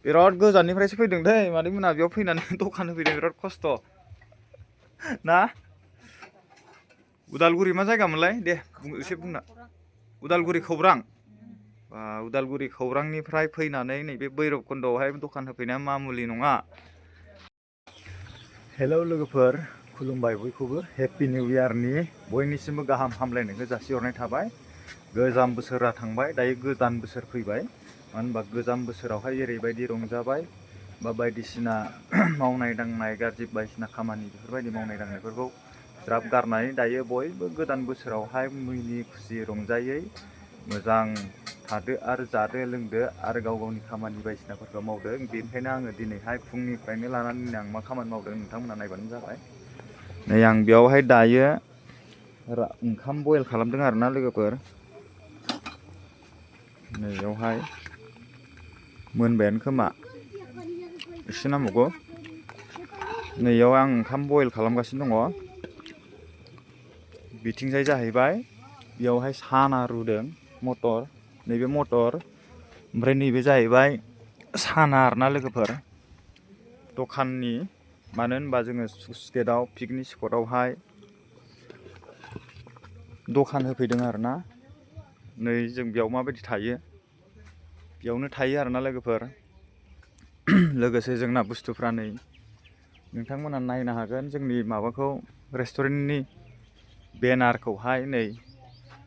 बिराद गोजाननिफ्रायसो फैदों दै मादैमोना बेयाव फैनानै दखान होफैदों बिराद खस्थ' ना उदालगुरि मा जायगामोनलाय दे एसे बुंना उदालगुरि खौरां उदालगुरि खौरांनिफ्राय फैनानै नैबे भैरबकुन्दआवहाय दखान होफैनाया मामुलि नङा। हेलौ लोगोफोर खुलुमबाय बयखौबो हेपि निउ इयारनि बयनिसिमबो गाहाम हामलायनायखौ जासिहरनाय थाबाय। गोजाम बोसोरा थांबाय दायो गोदान बोसोर फैबाय मानो होनबा गोजाम बोसोरावहाय ओरैबायदि रंजाबाय बा बायदिसिना मावनाय दांनाय गाज्रि बायदिसिना खामानि बेफोरबायदि मावनाय दांनायफोरखौ ज्राब गारनानै दायो बयबो गोदान बोसोरावहाय मिनि खुसि रंजायै मोजां थादो आरो जादो लोंदो आरो गाव गावनि खामानि बायदिसिनाफोरखौ मावदों। बेनिखायनो आङो दिनैहाय फुंनिफ्रायनो लानानै आं मा खामानि मावदों नोंथांमोना नायबानो जाबाय। नै आं बेयावहाय दायो ओंखाम बयल खालामदों आरोना लोगोफोर। नैयावहाय मोनबायानो खोमा एसे नांबावगौ। नैयाव आं ओंखाम बयल खालामगासिनो दङ। बिथिंजाय जाहैबाय बेयावहाय साना रुदों मटर नैबे मटर ओमफ्राय नैबे जाहैबाय साना आरोना लोगोफोर दखाननि मानो होनबा जोङो सुइस गेटआव पिकनिक स्पटआवहाय दखान होफैदों आरोना। नै जों बेयाव माबायदि थायो बेयावनो थायो आरोना लोगोफोर। लोगोसे जोंना बुस्थुफ्रा नै नोंथांमोना नायनो हागोन जोंनि माबाखौ रेस्टुरेन्टनि बेनारखौहाय नै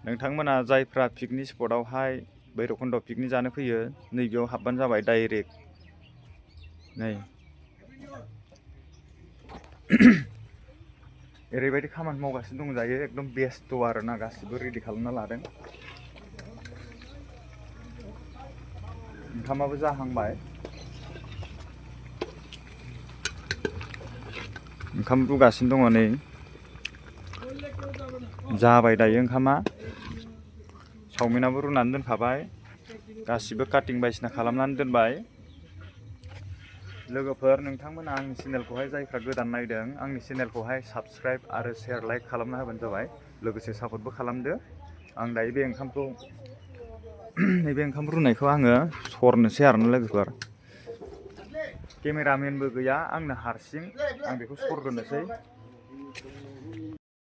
नोंथांमोना जायफ्रा पिकनिक स्पटआवहाय भैरबकुन्दआव पिकनिक जानो फैयो नैबेयाव हाबबानो जाबाय डाइरेक्ट नै ओरैबायदि खामानि मावगासिनो दंजायो एकदम बेस्थ' आरोना गासिबो रेडि खालामना लादों। ओंखामाबो जाहांबाय ओंखाम रुगासिनो दङ नै जाबाय दायो ओंखामा चावमिनाबो रुनानै दोनखाबाय गासिबो काटिं बायदिसिना खालामनानै दोनबाय। लोगोफोर नोंथांमोना आंनि चेनेलखौहाय जायफ्रा गोदान नायदों आंनि चेनेलखौहाय साबस्क्राइब आरो शेयार लाइक खालामना होबानो जाबाय। लोगोसे सापर्टबो खालामदो। आं दायो बे ओंखामखौ नैबे ओंखाम रुनायखौ आङो सरनोसै आरोना लोगोफोर। केमेरामेनबो गैया आंनो हारसिं आं बेखौ सरग्रोनोसै।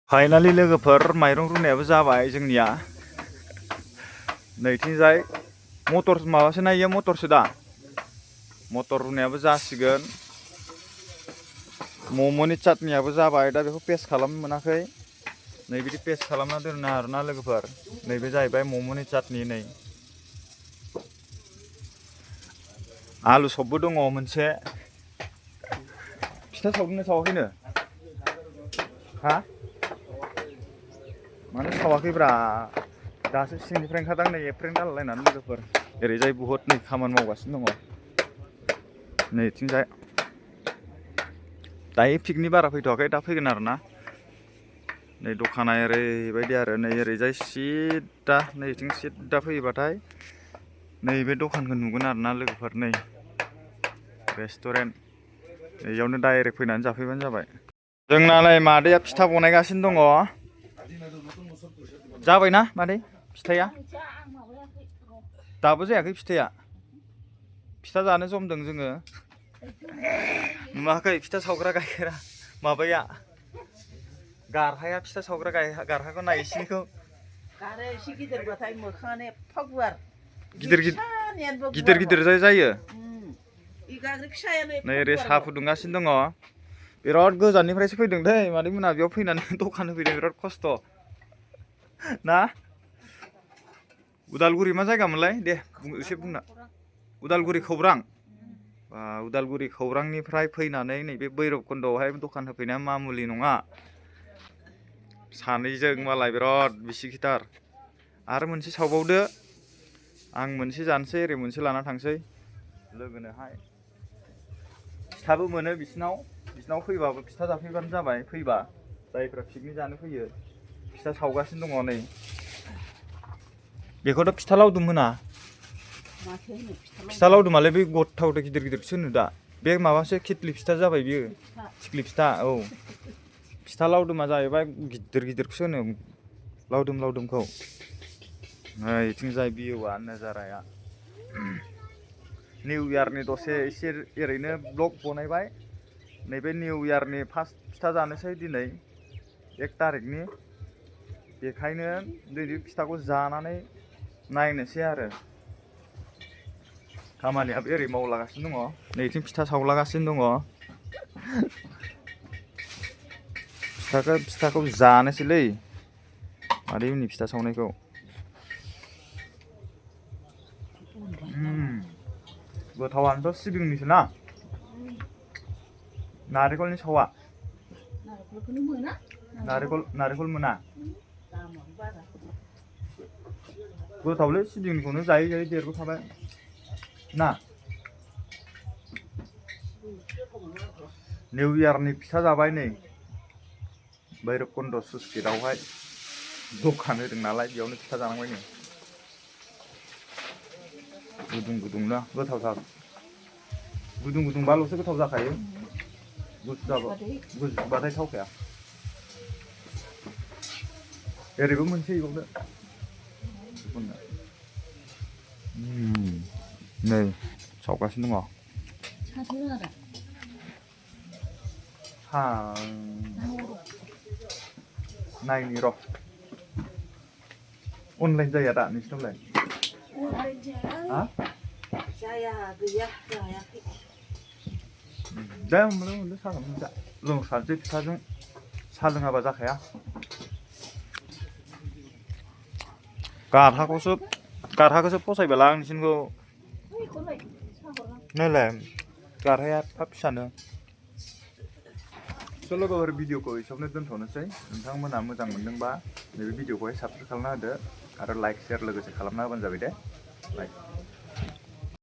फाइनालि लोगोफोर माइरं रुनायाबो जाबाय जोंनिया। नैथिंजाय मटर माबासो ना इयो मटरसो दा मटर रुनायाबो जासिगोन। मम'नि चाटनियाबो जाबाय दा बेखौ पेस्ट खालामनो मोनाखै नै बिदि पेस्ट खालामना दोनो आरोना लोगोफोर। नैबे जाहैबाय मम'नि चाटनि नै आलु सबबो दङ मोनसे। फिथा सावदोंना सावाखैनो हा मानो सावाखैब्रा दासो सिंनिफ्राय ओंखारदां नै एप्रेन गालायनानै लोगोफोर। ओरैजाय बुहुद नै खामानि मावगासिनो दङ नैथिंजाय दायो पिकनिक बारा फैथ'वाखै दा फैगोन आरोना। नै दखाना ओरैबायदि आरो नै ओरैजाय सिद्दा नैथिं सिद्दा फैयोबाथाय नैबे दखानखौ नुगोन आरोना लोगोफोर। नै रेस्टुरेन्ट बेयावनो डाइरेक्ट फैनानै जाफैबानो जाबाय। जोंनालाय मादैया फिथा बनायगासिनो दङ। जाबायना मादै फिथाया दाबो जायाखै फिथाया फिथा जानो जमदों जोङो। नुवाखै फिथा सावग्रा गाइखेरा माबाया गारहाया फिथा सावग्रा गारहाखौ नाय इसिनिखौ गारहाया एसे गिदिरबाथाय मोखाङानो एफा गुवार गिदिर गिदिर जायो। नै ओरै साहा फुदुंगासिनो दङ। बिराद गोजाननिफ्रायसो फैदों दै मादैमोना बेयाव फैनानै दखान होफैदों बिराद खस्थ' ना उदालगुरि मा जायगामोनलाय दे एसे बुंना उदालगुरि खौरां उदालगुरि खौरांनिफ्राय फैनानै नैबे भैरबकुन्दआवहाय दखान होफैनाया मामुलि नङा। सानैजों मालाय बिराद बिसि गिटार आरो मोनसे सावबावदो आं मोनसे जानोसै ओरै मोनसे लाना थांसै लोगोनोहाय। फिथाबो मोनो बिसिनाव फैबाबो फिथा जाफैबानो जाबाय। फैबा जायफ्रा पिकनिक जानो फैयो फिथा सावगासिनो दङ नै बेखौथ' फिथा लावदुम होना फिथा लावदुमालाय बे गथा गथा गिदिर गिदिरसो होनो दा बे माबासो केटलि फिथा जाबाय बियो थिख्लि फिथा। औ फिथा लावदुमा जाहैबाय गिदिर गिदिरखौसो होनो लावदुमखौ। नै बिथिंजाय भिउआ नोजाराया निउ इयारनि दसे एसे ओरैनो ब्लग बनायबाय नैबे निउ इयारनि फार्स्ट फिथा जानोसै दिनै 1 तारिखनि बेखायनो दिनै फिथाखौ जानानै नायनोसै आरो खामानियाबो ओरै मावलागासिनो दङ नैथिं फिथा सावलागासिनो दङ फिथाखौ जानोसैलै मादैमोननि फिथा सावनायखौ गोथावानोथ' सिबिंनिसो ना नारेंखलनि सावा नारेंखल मोना गोथावलै सिबिंनिखौनो जायै जायै देरबोखाबाय ना निउ इयारनि फिथा जाबाय नै भैरबकुन्द स्लुइस गेटआवहाय दखान होदों नालाय बेयावनो फिथा जानांबाय नै गुदुंना गोथाव जागोन गुदुंबाल'सो गोथाव जाखायो गुसुबाथाय थावखाया ओरैबो मोनसे इयावनो नै सावगासिनो दङ नायनि र' अनलाइन जाया दा नोंसिनावलाय जाया गैया जायाखै दा मोनदों साहा मोनजा लोंसानोसै फिथाजों साहा लोङाबा जाखाया गारहाखौसो फसायबाला आं नोंसिनिखौ नायलाय गारहाया एफा फिसानो स' लोगोफोर भिडिअखौ एसेयावनो दोनथ'नोसै नोंथांमोना मोजां मोनदोंबा नैबे भिडिअखौहाय साबस्क्राइब खालामना होदो आरो लाइक शेयार लोगोसे खालामना होबानो जाबाय दे लाइक